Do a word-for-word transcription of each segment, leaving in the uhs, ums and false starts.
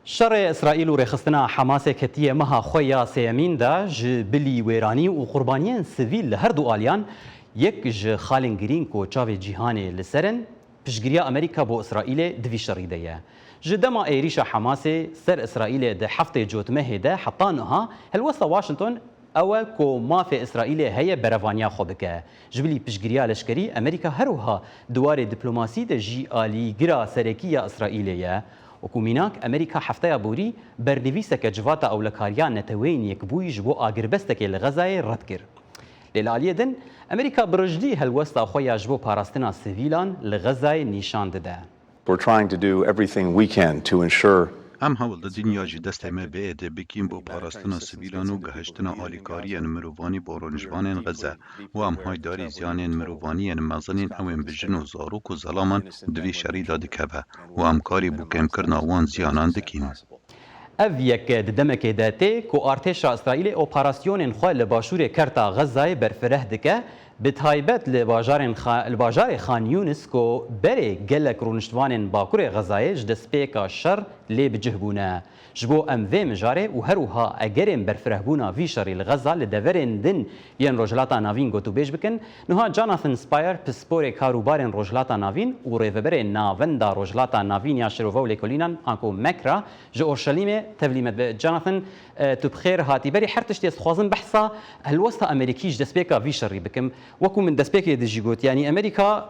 Şerê Îsraîl û rêxistina Hamasê ketiye meha xwe ya sêyemîn de ji bilî wêranî û qurbaniyên sivîl li her du aliyan yek ji xalên girîng ku çavê cîhanê li ser in, piştgiriya Amerîka bo Îsraîlê di vî şerî de ye. Ji dema êrîşa Hamasê ser Îsraîlê di heftê Cotmehê de heta niha helwesta Washington ew e ku mafê Îsraîlê heye berevaniya xwe bike. Ji bilî piştgiriya leşkerî, Amerîka her wiha di warê diplomasî de jî alîgira serekî ya Îsraîlê ye. Wekû mînak, Amerîka hefteya borî bernivîseke Civata Ewlekariya Neteweyên Yekbûyî ji bo agirbestekê li Xezayê red kir. Lê li aliyê din, Amerîka bi rijdî helwesta xwe ya ji bo parastina sivîlan li Xezayê nîşan dide. We're trying to do everything we can to ensure Em hewl didin ya jî destê me bê êdî bikin bo parastina sivîlan û gihiştina alîkariyên mirovanî bo rûniştvanên Xeze û em haydarî ziyanên mirovanî yên mezin ên ew ên bi jin û zarok û zelaman di vî şerî de dikeve û em karî bo kêmkirina wan ziyanan dikin. Ev yek di demekê de tê ku artêşa Îsraîlê operasyonên xwe li başûrê Kerta Xezayê berfireh dike, bi taybet li bajarên Xa-, li bajarê Xan Yûnis ku berê gelek rûniştvanên Bakurê Xezayê ji destpêka şer lê bi cih bûne. Ji bo em vê mijarê û her wiha egerên berfirehbûna vî şerî li Xeza li deverên din yên Rojhilata Navîn gotûbêj bikin, niha Jonathan Spire, pisporê karûbarên Rojhilata Navîn û rêveberê Navenda Rojhilata Navîn ya Şirove û Lêkolînan, anku MECRA, ji Orşelîmê tevlî me dibe. Jonathan, e, tu bi xêr hatî. Berî her tiştî ez dixwazim behsa helwesta Amerîkî ji destpêka vî şerî bikim. Wekû min destpêkê de jî got, yanî Amerîka,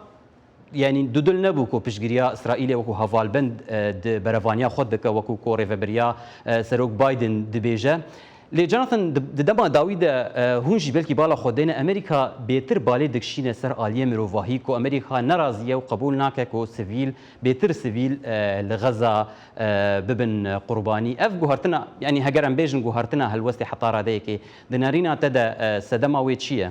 yanî dudil nebû ku piştgiriya Îsraîlê wekû hevalbend, e, di berevaniya xwe dike, wekû ku rêveberiya, e, Serok Biden dibêje. Lê Jonathan, di, di dema dawî de, e, hûn jî belkî bala xwe dêne, Amerîka bêtir balê dikişîne ser aliyê mirovahî ku Amerîka nerazî ye û qebûl nake ku sivîl, bêtir sivîl, e, li Xeza, e, bibin, e, qurbanî. Ev guhertina, yanî heger em bêjin guhertina helwestê heta radeyekê, di nerîna te de, e, sedema wê çi ye?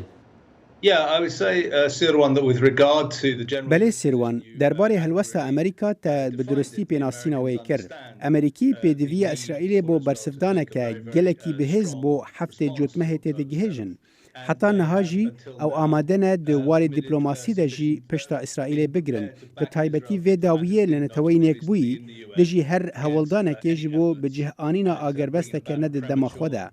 Yeah, I would say, uh, Sirwan, that with regard to the general Belê Sirwan, derbarê helwesta Amerîka te bi durustî pênasîna wê kir. Amerîkî pêdiviya Îsraîlê bo bersivdaneke gelekî bihêz bo heftê Cotmehê tê digihêjin. Heta niha jî ew amade ne di warê diplomasî de jî pişta Îsraîlê bigirin. Bi taybetî vê dawiyê li Neteweyên Yekbûyî dijî her hewldanekê ji bo bi cih anîna agerbesteke ne di dema xwe de.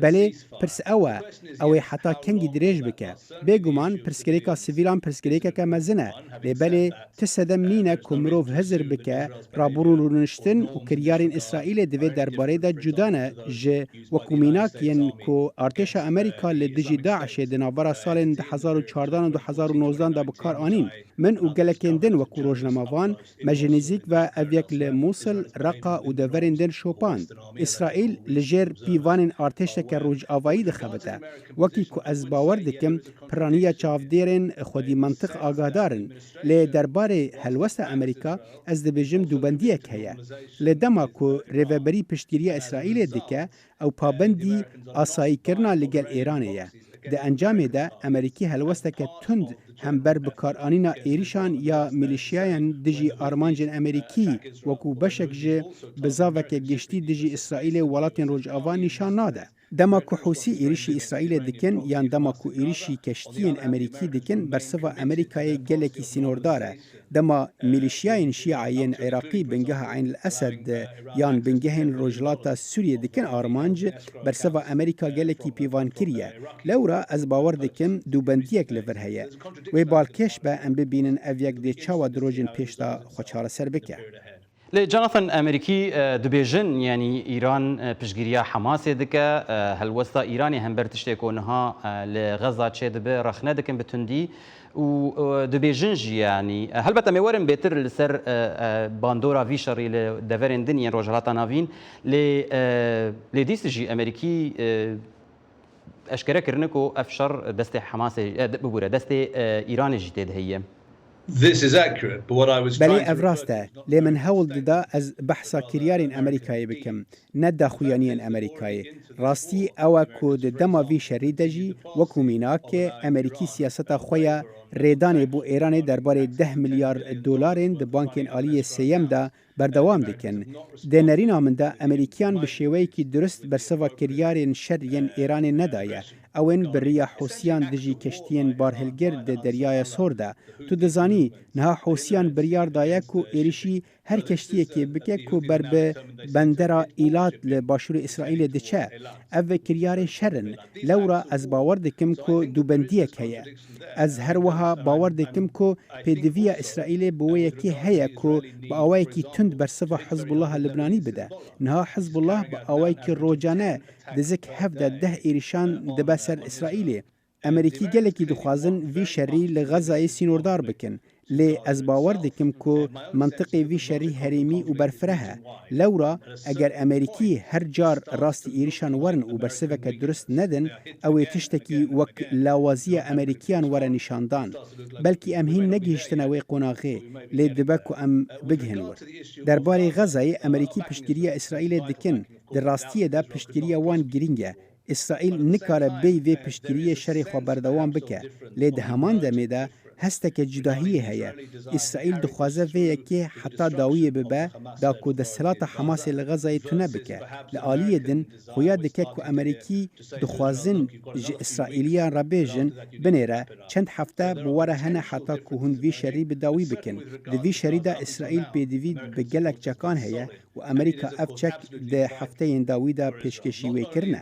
Belê, pirs ew e, ew ê heta kengî dirêj bike. Bêguman, pirsgirêka sivîlan pirsgirêkeke mezin e. Lê belê, ti sedem nîne ku mirov hizir bike, rabûrûniştin û kiryarên Îsraîlê di vê derbarê de cuda ne ji wekû mînak yên ku artêşa Amerîka li dijî DAIŞê di navbera salên du hezar û çardan û du hezar û nozdan de bi kar anîn. Min û gelekên din wekû rojnamevan, me ji nêzîk ve ev yek li Mûsil, Reqa û deverên din şopand. Îsraîl li jêr pîvanên artêşeke rojavayî dixebite. Wekî ku ez bawer dikim, piraniya çavdêrên xwedî mentiq agahdar in. Lê derbarê helwesta Amerîka, ez dibêjim dûbendiyek heye. Li dema ku rêveberî piştgiriya Îsraîlê dike, ew pabendî asayîkirina li gel Êranê ye. Di encamê de Amerîkî helwesteke tund hember bikaranîna êrîşan ya milîşyayan dijî armancên Amerîkî wekû beşek ji bizaveke giştî dijî Îsraîlê û welatên Rojava nîşan nade. Dema ku Hûsî êrîşî Îsraîlê dikin yan dema ku êrîşî keştiyên Amerîkî dikin, bersiva Amerîkayê gelekî sînordar e. Dema milîşyayên Şîa yên Iraqî bingeha Eyn el Esed yan bingehên Rojhilata Sûriyê dikin armanc, bersiva Amerîka gelekî pîvankirî ye. Lewra ez bawer dikim dûbendiyek li vir heye. Wê balkêş be em bibînin ev yek dê çawa di rojên pêş de xwe çareser bike. Lê Jonathan, Amerîkî, e, dibêjin, yanî Îran, e, piştgiriya Hamasê dike, e, helwesta Îranê hember tiştê ku niha, e, li Xeza çêdibe, rexne dikin bi tundî û, e, dibêjin jî, yanî, e, helbet em ê werin bêtir li ser, e, e, bandora vî şerî li deverên din yên Rojhilata Navîn, lê, e, lê dîs jî Amerîkî, e, eşkere kirine ku ev şer destê Hamasê, e, de-, bibûre, destê, e, Îranê jî tê de heye. This is accurate, but what I was Belê trying to ev rast e, lê min hewl dida ez behsa kiryarên Amerîkayê bikim, ne daxuyaniyên Amerîkayê. Rastî ew e ku di dema vî şerî de jî, wekû mînak, Amerîkî siyaseta xwe ya rêdanê bo Êranê derbarê deh milyar dolarên di bankên aliyê sêyem de berdewam dikin. Di nerîna min de Amerîkiyan bi şêweyekî durist bersiva kiryarên şer yên Êranê nedaye. Ew ên bi riya Hûsiyan dijî keştiyên barhilgir di Deryaya Sor de. Tu dizanî, niha Hûsiyan biryar daye ku êrişî her keştiyekê bike ku ber bi bendera Îlat li başûrê Îsraîlê diçe. Ev kiryarên şer in. Lewra ez bawer dikim ku dûbendiyek heye. Ez her wiha bawer dikim ku pêdiviya Îsraîlê bi wê yekê heye ku bi awayekî tund bersiva Hizbullah Libnanî bide. Niha Hizbullah bi awayekî rojane di zik hevde deh êrîşan dibe ser Îsraîlê. Emerîkî gelekî dixwazin vî şerî li Xezayê sînordar bikin. Lê ez bawer dikim ku mentiqê vî şerî herêmî û berfireh e. Lewra eger Emerîkî her car rastî êrîşan werin û bersiveke durist nedin, ew ê tiştekî wek lawaziya Emerîkiyan were nîşandan. Belkî em hîn negihîştine wê qonaxê, lê dibe ku em bigihin wir. Derbarê Xezayê Emerîkî piştgiriya Îsraîlê dikin, di rastiyê de piştgiriya wan girîng e. Îsraîl nikare bêyî vê piştgiriyê şerê xwe berdewam bike, lê di heman demê de hesteke cudahiyê heye. Îsraîl dixwaze vê yekê heta dawiyê bibe, da ku desthilata Hamasê li Xezayê tune bike. Li aliyê din, xuya dike ku Emerîkî dixwazin ji Îsraîliyan re bêjin, binêre çend hefte bi we re hene heta ku hûn vî şerî bi dawî bikin. Di vî şerî de Îsraîl pêdivî bi gelek çekan heye û Amerîka ev çek di hefteyên dawî de pêşkêşî wê kirine.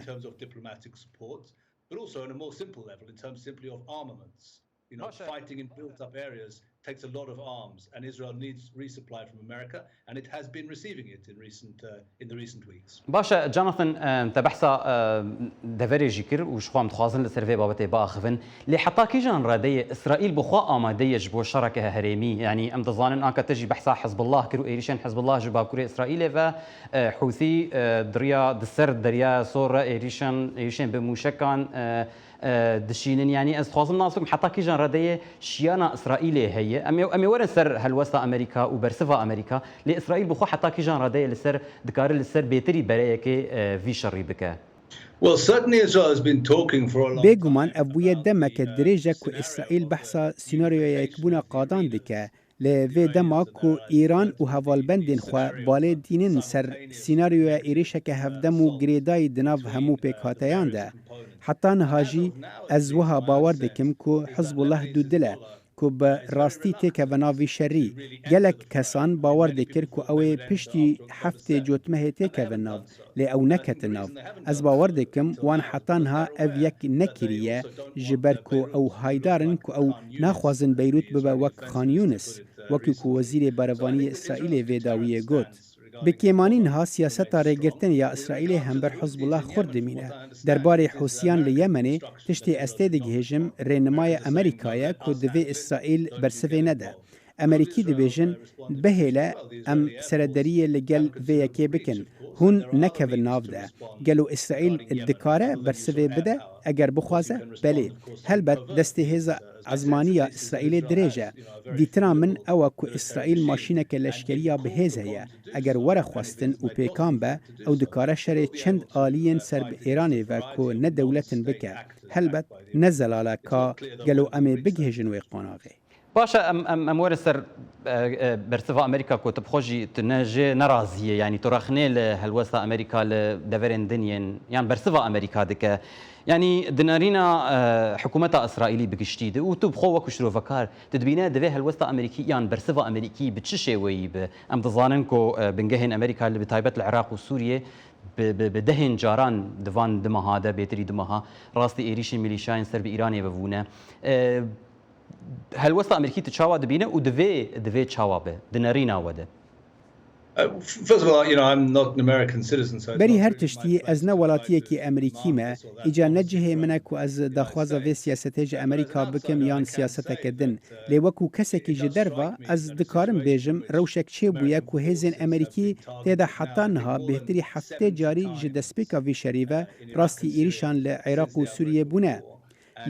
But also on a more simple level, in terms simply of armaments. You know, fighting in built-up areas takes a lot of arms, and Israel needs resupply from America, and it has been receiving it in recent, uh, in the recent weeks. Baş e, Jonathan, e, te behsa, e, deverê jî kir û ji xwe em dixwazin li ser vê babetê biaxivin. Lê heta kîjan redeyê Îsraîl bi xwe amade ye ji bo şereke herêmî? Yanî em dizanin anka te jî behsa Hizbullah kir û êrîşên Hizbullah ji bakurê Îsraîlê ve, e, Hûthî, e, di riya di ser Deryaya Sor re êrîşan, êrîşên bi mûşekan, e, e, dişînin. Yanî ez dixwazim nas bikim heta kîjan redeyê şiyana Îsraîlê heye. Em ê, em ê werin ser helwesta Amerîka û bersiva Amerîka. Lê Îsraîl bi xwe heta kîjan redeyê li ser, dikare li ser bêtirî bereyekê, e, vî şerî bike? Well, certainly Israel has been talking for a long Bêguman ev bûye demeke dirêj e ku Îsraîl behsa sînaryoya yekbûna qadan dike. Li vê dema ku Îran û hevalbendên xwe balê dînin ser sînaryoya êrîşeke hevdem û girêdayî di nav hemû pêkhateyan de. Heta niha jî ez wiha bawer dikim ku Hizbullah dûdil e, ku bi rastî têkeve nav vî şerî. Gelek kesan bawer dikir ku ew ê piştî heftê cotmehê têkevin nav, lê ew neketin nav. Ez bawer dikim wan heta niha ev yek nekiriye, ji ber ku ew haydar in ku ew naxwazin Beyrût bibe wek Xan Yûnis, wekî ku Wezîrê Berevaniyê Îsraîlê vê dawiyê got. Bi kêmanî niha siyaseta rêgirtinê ya Îsraîlê hember Hizbullah xurt dimîne. Derbarê Hûsiyan li Yemenê tiştê ez tê digihêjim rênimaya Amerîka ye ku divê Îsraîl bersivê nede. Emerîkî dibêjin, bihêle em serederiyê li gel vê yekê bikin. Hûn nekevin nav de. Gelo Îsraîl dikare bersivê bide? Eger bixwaze, belê. Helbet destê hêza ezmaniya Îsraîlê dirêj e. Dîtina min ew e ku Îsraîl maşîneke leşkeriya bi hêz heye. Eger were xwestin û pêkan be, ew dikare şerê çend aliyên ser bi Îranê ve ku ne dewlet in bike. Helbet ne zelal e ka gelo em ê bigihêjin wê qonaxê. Baş e, em, em, em werin ser, e, e, bersiva Amerîka ku tu bi xwe jî tu ne jê nerazî yî, yanî tu rexnê li helwesta Amerîka li deverên din yên, yan bersiva Amerîka dike. Yanî di nerîna, e, hikûmeta Îsraîlî bi giştî de û tu bi xwe wekî şirovekar, tu dibîne divê helwesta Amerîkî yan bersiva Amerîkî bi çi şêweyî be? Em dizanin ku, e, bingehên Amerîka li, bi taybet li Iraq û Sûriyê bi, bi, bi dehên caran di van du meha de, bêtirî du meha, rastî êrîşên milîşyayên ser bi Îranê ve bûne. E, Helwesta Amerîkî tu çawa dibîne û divê, divê çawa be di nerîna we de? Uh, f-, first of all, you know, I'm not an American citizen, so it's Berî not her really my tiştî, place ez ne to welatiyekî Emerîkî me, îca ne cihê min e ku ez daxwaza vê siyasetê ji Amerîka bikim yan siyaseteke din. Lê wekû kesekî ji derve, ez dikarim bêjim, rewşek çêbûye ku hêzên Emerîkî tê de heta niha bêhtirî heftê carî ji destpêka vî şerî ve rastî êrîşan li Iraq û Sûriyê bûne.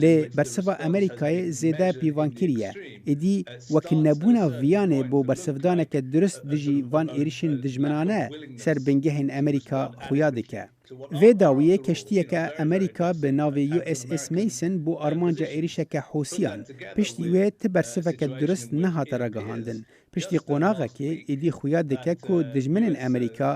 Lê bersiva Amerîkayê zêde pîvankirî ye. Êdî wek nebûna viyanê bo bersivdaneke durist dijî van êrişên dijminane ser bingehên Amerîka xuya dike. Vê dawiyê keştiyeke Amerîka bi navê U S S Mason bo armanca êrişeke Hûsiyan. Piştî wê ti bersiveke durist nehate ragihandin. Piştî qonaxekê êdî xuya dike ku dijminên Amerîka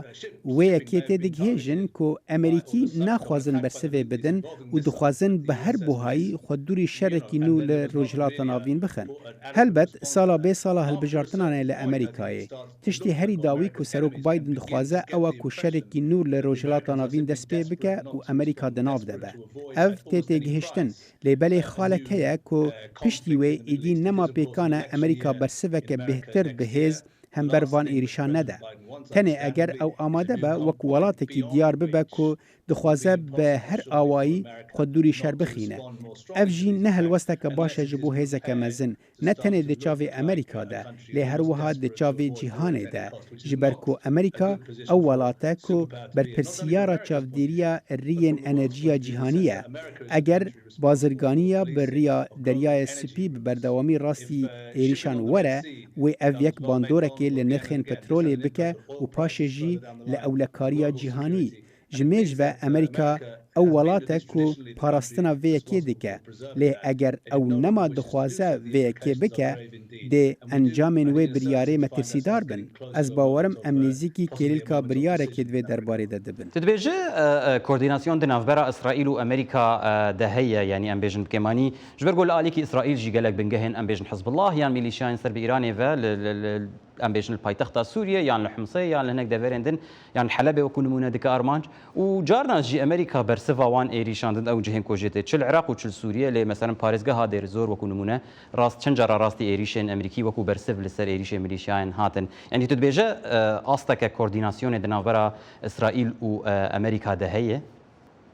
wê yekê tê digihêjin ku Amerîkî naxwazin bersivê bidin û dixwazin bi her buhayî xwe dûrî şerekî nû li Rojhilata Navîn bixin. Helbet sala bê sala hilbijartinan e li Amerîkayê. Tiştê herî dawî ku Serok Biden dixwaze ew e ku şerekî nû li Rojhilata Navîn dest pê bike û Amerîka di nav de be. Ev tê têgihiştin, lê belê xalek heye ku piştî wê êdî nema pêkan e Amerîka bersiveke bêhtir bi hêz hember van êrîşan nede. Tenê eger ew amade be wek welatekî diyar bibe ku dixwaze bi her awayî xwe dûrî şer bixîne. Ev jî ne helwesteke baş e ji bo hêzeke mezin, ne tenê di çavê Amerîka de, lê her wiha di çavê cîhanê de, ji ber ku Amerîka ew welat e ku berpirsiyara çavdêriya riyên enerjiya cîhanî ye. Eger bazirganiya bi riya Deryaya Spî bi berdewamî rastî êrîşan were, wê ev yek bandorekê li nirxên petrolê bike û paşê jî li ewlekariya cîhanî. Ji mêj ve Amerîka ew welat e ku parastina vê yekê dike. Lê eger ew nema dixwaze vê yekê bike, dê encamên wê biryarê metirsîdar bin. Ez bawerim em nêzîkî kêlîlka biryarekê di vê derbarê de dibin. Tu dibêje, e, e, koordînasyon di navbera Îsraîl û Amerîka, e, de heye, yanî em bêjin bi kêmanî, ji ber ku li alîkî Îsraîl jî gelek bingehên, em bêjin Hizbullah yan milîşyayên ser bi Îranê ve li, li, li, em bêjin li paytexta Sûriyê yan li Humsê yan li hinek deverên din, yan li Helebê wekû nimûne dike armanc. Û carna jî Amerîka bersiva wan êrîşan dide ew cihên ku jê tê, çi li Iraq û çi li Sûriyê, lê meselen parêzgeha Dêrizor wekû nimûne rast, çend cara rastî êrîşên Amerîkî wekû bersiv li ser êrîşên milîşyayên hatin. Yanî tu dibêje, e, asteke koordînasyonê di navbera Îsraîl û, e, Amerîka de heye?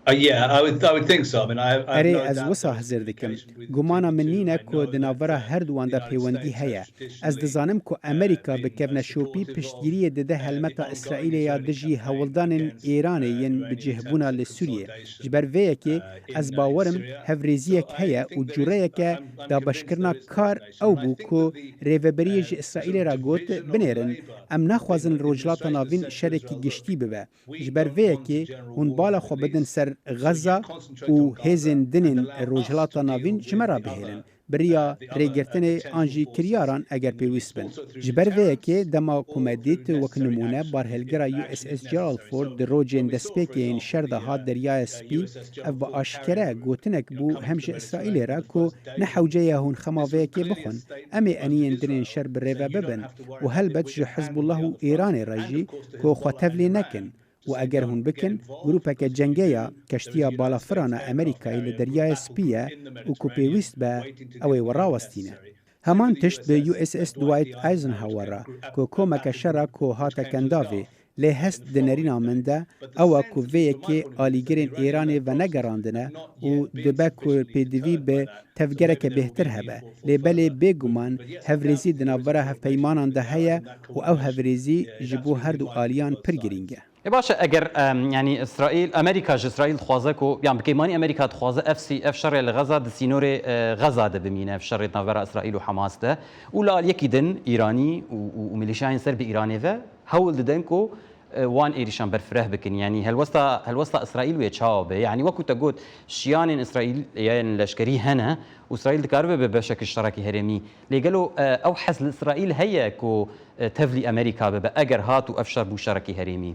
Uh, yeah, I would, I would think so. I mean, I, I have Erê, no ez doubt wisa that hizir dikim. Gumana min nîne ku di navbera her duwan de pêwendî heye. Ez dizanim ku Amerîka bi kevneşopî piştgiriyê dide helmeta Îsraîlê ya dijî hewldanên Îranê yên bicihbûna li Sûriyê. Ji ber vê yekê ez bawerim hevrêziyek heye û cureyeke dabeşkirina kar ew bû ku rêveberiyê ji Îsraîlê re got, binêrin, em naxwazin li Rojhilata Navîn şerekî giştî bibe. Ji ber vê yekê hûn bala xwe bidin ser Xezza û hêzên din ên Rojhilata Navîn ji me re bihêlin, bi riya rêgirtinê an jî kiryaran eger pêwîst bin. Ji ber vê yekê dema ku me dît, wek nimûne, barhilgira U S S Gerald Ford di rocên destpêkê yên şer de hat Deryaya Spî, ev bi aşkere gotinek bû hem ji Îsraîlê re ku ne hewce ye hûn xema vê yekê bixwin. Em ê eniyên din ên şer bi rê ve bibin û helbet ji Hizbullah û Îranê re jî ku xwe tevlî nekin. Û eger hûn bikin, grûpeke cengê ya keştiya balafirana Amerîkayê li Deryaya Spî ye û ku pêwîst be, ew ê we rawestîne. Heman tişt bi U S S Dwight Eisenhower re, ku komeke şer e ku hate Kendavê, lê hest di nerîna min de ew e ku vê yekê alîgirên Îranê venegerandine û dibe ku pêdivî bi tevgereke bêhtir hebe. Lê belê bêguman hevrêzî di navbera hevpeymanan de heye û ew hevrêzî ji bo her du aliyan pir girîng e. E, baş e, eger, em, yanî Îsraîl, Amerîka ji Îsraîl dixwaze ku, yan bi kêmanî Amerîka dixwaze ev sî-, ev şerê li Xeza di sînorê, e, Xeza de bimîne, ev şerê di navbera Îsraîl û Hamas de. Û li aliyekî din Îranî û, û, û milîşyayên ser bi Îranê ve hewl didin ku, e, wan êrîşan berfireh bikin. Yanî helwesta, helwesta Îsraîl wê çawa be? Yanî wekû te got, şiyanên Îsraîl, yên leşkerî hene û Îsraîl dikaribe be beşek ji şerekî herêmî. Lê gelo, e, ew hez li Îsraîl heye ku, e, tevlî Amerîka bibe, eger hat û ev şer bû şerekî herêmî?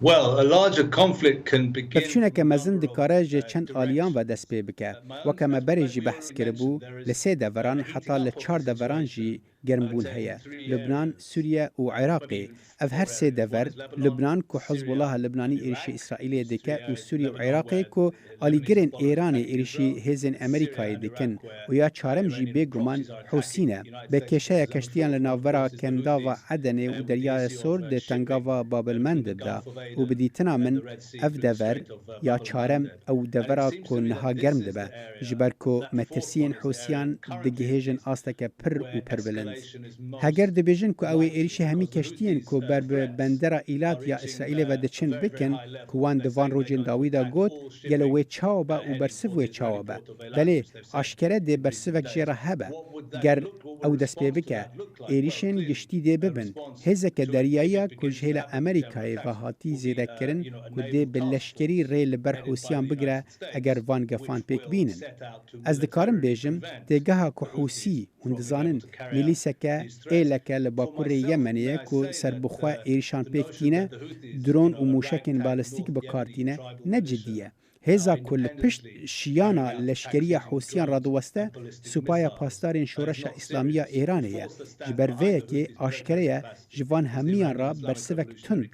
Well, a larger conflict can begin. Pevçûneke mezin dikare ji çend aliyan ve dest pê bike. Weke me berê jî behs kiribû, li sê deveran heta li çar deveran jî germbûn heye, Lubnan, Sûriye û Iraqê. Ev her sê dever, Lubnan ku Hizbullah Libnanî êrişî Îsraîlê dike û Sûriye û Iraqê ku alîgirên Îranê êrişî hêzên Amerîkayê dikin û ya çarem jî bêguman Hûsî ne. Bi kêşeya keştiyan li navbera Kendava Edenê û Deryaya Sor di tengava Bab el Mendeb de û bi dîtina min ev dever ya çarem ew devera ku niha germ dibe, ji ber ku metirsiyên Hûsiyan digihêjin asteke pir û pir bilind. Heger dibêjin ku ew ê êrişî hemî keştiyên ku ber bi bendera Îlat ya Îsraîlê ve diçin bikin, ku wan di van rojên dawî de got, gelo wê çawa be û bersiv wê çawa be? Belê, aşkere dê bersivek jê re hebe. Ger ew dest pê bike, êrîşên giştî dê bibin. Hêzeke deryayiya ku ji hêla Amerîkayê ve hatî zêdekirin, ku dê bi leşkerî rê li ber Hûsiyan bigire, eger van gefan pêk bînin. Ez dikarim bêjim, têgeha ku Hûsî, hûn dizanin, milîs Seke êleke li bakurê Yemenê ye ku serbixwe êrîşan pêk tîne, dron û mûşekên balistîk bi kar tîne, ne cidî ye. Hêza ku li pişt şiyana leşkeriya Hûsiyan radiweste, Supaya Pasdarên Şoreşa Îslamî ya Îranê ye. Ji ber vê yekê aşkere ye, ji van hemiyan re bersivek tund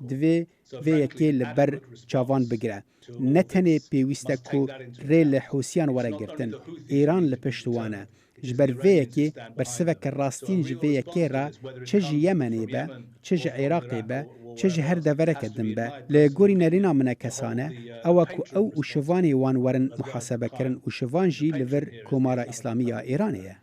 divê vê yekê li ber çavan bigire. Ne tenê pêwîst e ku rê li Hûsiyan were girtin, Îran li pişt wan e. Ji ber vê yekê bersiveke rastîn ji vê yekê re çi ji Yemenê be, çi ji Iraqê be, çi ji her devereke din be, li gorî nerîna min e kesane, ew e ku ew û şivanê wan werin muhasebekirin û şivan jî li vir Komara Îslamî ya Îranê ye.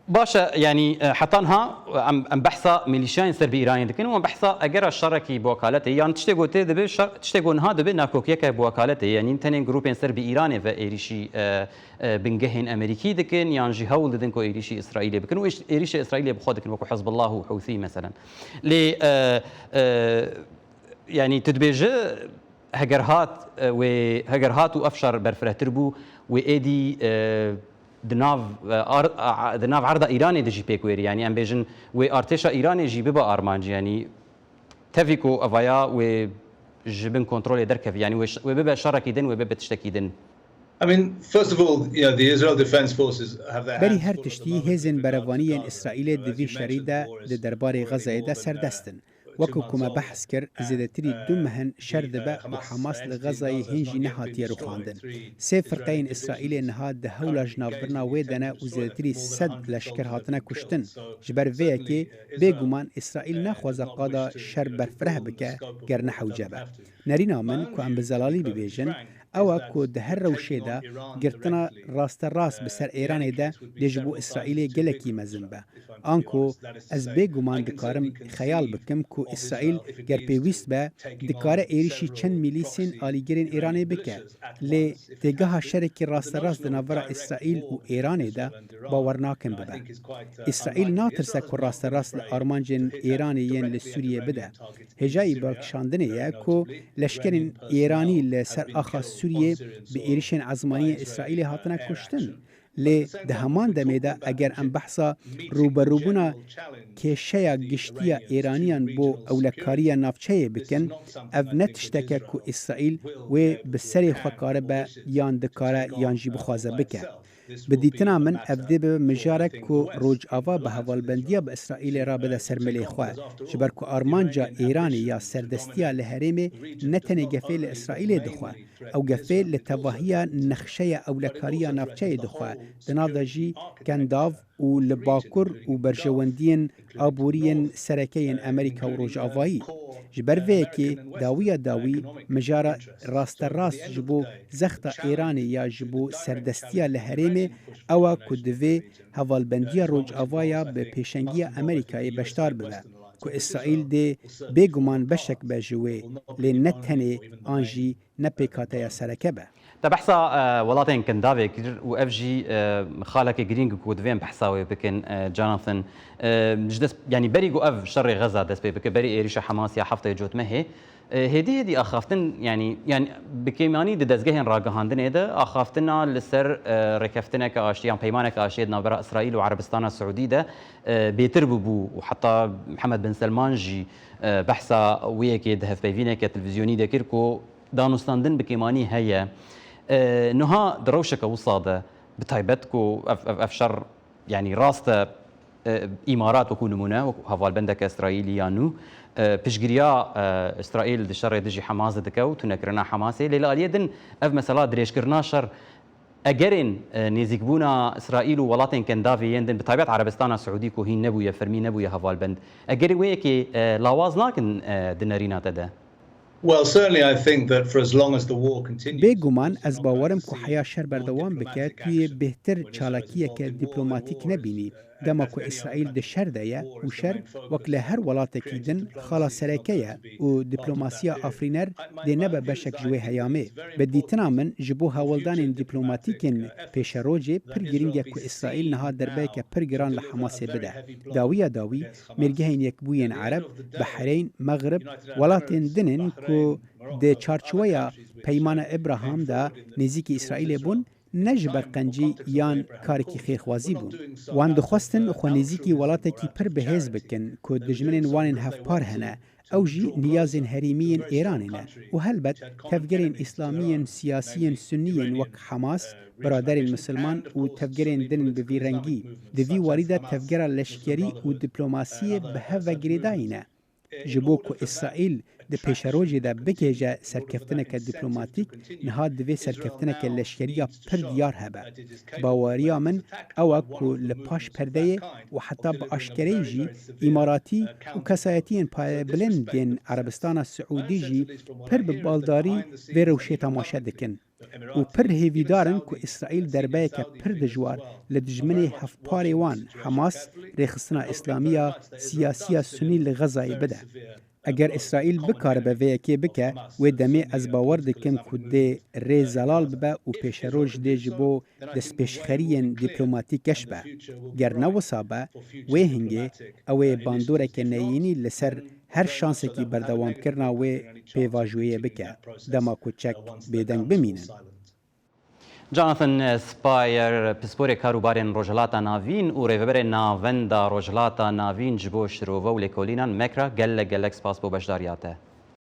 Baş e, yanî, e, heta niha em, em behsa milîşyayên ser bi Îranê dikin û em behsa egera şerekî bi wekaletê, yan tiştê ku tê dibe şer, tiştê ku niha dibe nakokiyeke bi wekaletê, yanî tenê grûpên ser bi Îranê ve êrîşî, e, e, bingehên Amerîkî dikin, yan jî hewl didin ku êrîşî Îsraîlê bikin û êş-, êrîşê Îsraîlê bi xwe dikin, wekû Hizbullah û Hûthî, meselen. Lê, e, e, yanî, tu dibêje, heger hat, e, wê, heger hat û ev şer berfirehtir bû, wê êdî, e, di nav, e, ar-, a, a, di nav erda Îranê de jî pêk wêrî. Yanî, em bêjin, wê artêşa Îranê jî bibe armanc. Yanî, tevî ku evaya wê ji bin kontrolê derkevî, yanî wê ş-, wê bibe şerekî din, wê bibe tiştekî din. I mean, first of all, you know, the Israel Defense Forces have their Berî hands her full at the tiştî, moment hêzên with regards to berevaniyên Gaza. Îsraîlê di vî şerî de di derbarê Xezayê de serdest in. Wekî ku me behs kir, zêdetirî du meh in şer dibe û Hamas li Xezayê hîn jî nehatiye rûxandin. Sê firqeyên Îsraîlê niha di hewla jinavbirina wê de ne û zêdetirî sed leşker hatine kuştin. Ji ber vê yekê, bêguman Îsraîl naxwaze qada şer berfireh bike, ger ne hewce be. Nerîna min ku em bi zelalî bibêjin, ew e ku di her rewşê de girtina rasterast bi ser Êranê de dê ji bo Îsraîlê gelekî mezin be. Anku ez bêguman dikarim xeyal bikim ku Îsraîl, ger pêwîst be, dikare êrîşî çend milîsên alîgirên Îranê bike. Lê têgeha şerekî rasterast di navbera Îsraîl û Îranê de bawer nakim bibe. Îsraîl natirse ku rasterast li armancên Îranê yên li Sûriyê bide. Hêjayî balkişandinê ye ku leşkerên Îranî li ser axa Sûriyê bi êrişên ezmaniyên Îsraîlê hatine kuştin. Lê di heman demê de eger em behsa rûberûbûna kêşeya giştî ya Îraniyan bo ewlekariya navçeyê bikin, ev ne tişteke ku Îsraîl wê bi serê xwe karibe yan dikare yan jî bixwaze bike. Bi dîtina min ev dê bibe mijarek ku Rojava bi hevalbendiya bi Îsraîlê re bide ser milê xwe, ji ber ku armanca Îranê ya serdestiya li herêmê ne tenê gefê li Îsraîlê dixwe, ew gefê li tevahiya nexşeya ewlekariya navçeyê dixwe, di nav de jî Kendav û li bakur û berjewendiyên aboriyên sereke yên Amerîka û Rojavayî. Ji ber vê yekê dawiya dawî mijara rasterast ji bo zexta Îranê ya ji bo serdestiya li herêmê ew e ku divê hevalbendiya Rojavaya bi pêşengiya Amerîkayê beşdar bibe, ku Îsraîl dê bêguman beşek be ji wê, lê ne tenê an jî ne pêkhateya sereke be. Te behsa, e, welatên Kendavê kir û ev jî, e, xaleke girîng ku divê em behsa wê bikin, e, Jonathan. E, ji dest, yanî berî ku ev şerê Xeza dest pê bike, berî êrîşa Hamas ya heftê Cotmehê, e, hêdî hêdî axaftin, yanî, yanî bi kêmanî di dezgehên ragihandinê de axaftina li ser, e, rêkeftineke aştî yan peymaneke aştiyê di navbera Îsraîl û Erebistana Siûdî de, e, bêtir bûbû û heta Mihemed bin Selman jî, e, behsa wê yekê di hevpeyvîneke televîzyonî de kir ku danûstandin bi kêmanî heye. E, niha di rewşeke wisa de, bi taybet ku ev, ev, ev şer, yanî rast e, e, Îmarat wekû nimûne, wekû hevalbendeke Îsraîlî ya nû, e, piştgiriya, e, Îsraîl di şerê dijî Hamas de dike û tunekirina Hamasê, lê li aliyê din ev mesela dirêjkirina şer egerên, e, nêzîkbûna Îsraîl û welatên Kendavê yên din, bi taybet Erebistana Siûdî ku hîn nebûye, fermî nebûye hevalbend, egerê wê yekê, e, lawaz nakin, e, di nerîna te de? Well, certainly I think that for as long as the war continues, Bêguman ez bawerim ku heya şer berdewam bike, tu yê bêhtir çalakiyeke dîplomatîk nebînî. Dema ku Îsraîl di şer de ye û şer, wek li her welatekî din, xala sereke ye û dîplomasiya afirîner dê nebe beşek ji wê heyamê. Bi dîtina min, ji bo hewldanên dîplomatîk ên pêşerojê pir girîng e ku Îsraîl niha derbeyeke pir giran li Hamasê bide. Dawiya dawî, mêrgehên Yekbûyên Ereb, Behreyn, Mexrib, welatên din in ku di çarçoweya Peymana Îbrahim de nêzîkî Îsraîlê bûn, ne ji ber qencî yan karekî xêrxwazî bûn. Wan dixwestin xwe nêzîkî welatekî pir bihêz bikin ku dijminên wan ên hevpar hene, ew jî niyazên herêmî yên Îranê ne û helbet tevgerên îslamî yên siyasî yên sunî yên wek Hamas, biraderên misilman û tevgerên din bi vî rengî. Di vî warî de tevgera leşkerî û diplomasiyê bi hev ve girêdayî ne. Ji bo ku Îsraîl di pêşerojê de bigihêje serkeftineke dîplomatîk, niha divê serkeftineke leşkerî ya pir diyar hebe. Baweriya min ew e ku li paş perdeyê û heta bi aşkereyê jî îmaratî û kesayetiyên payebilind yên Erebistana Siûdî jî pir bi baldarî vê rewşê temaşe dikin û pir hêvîdar in ku Îsraîl derbeyeke pir dijwar li dijminê hevparê wan, Hamas, rêxistina îslamî ya siyasî ya sunî li Xezayê bide. Eger Îsraîl bikaribe vê yekê bike, wê demê ez bawer dikim ku dê rê zelal bibe û pêşeroj dê ji bo destpêşxeriyên dîplomatîk geş be. Ger ne wisa be, wê hingê ew ê bandoreke neyînî li ser her şansekî berdewamkirina wê pêvajoyê bike, dema ku çek bêdeng bimînin. Jonathan Spire, pisporê karûbarên Rojhilata Navîn û rêveberê Navenda Rojhilata Navîn ji bo şirove û lêkolînan, mek re gelek gelek spas bo beşdariya te.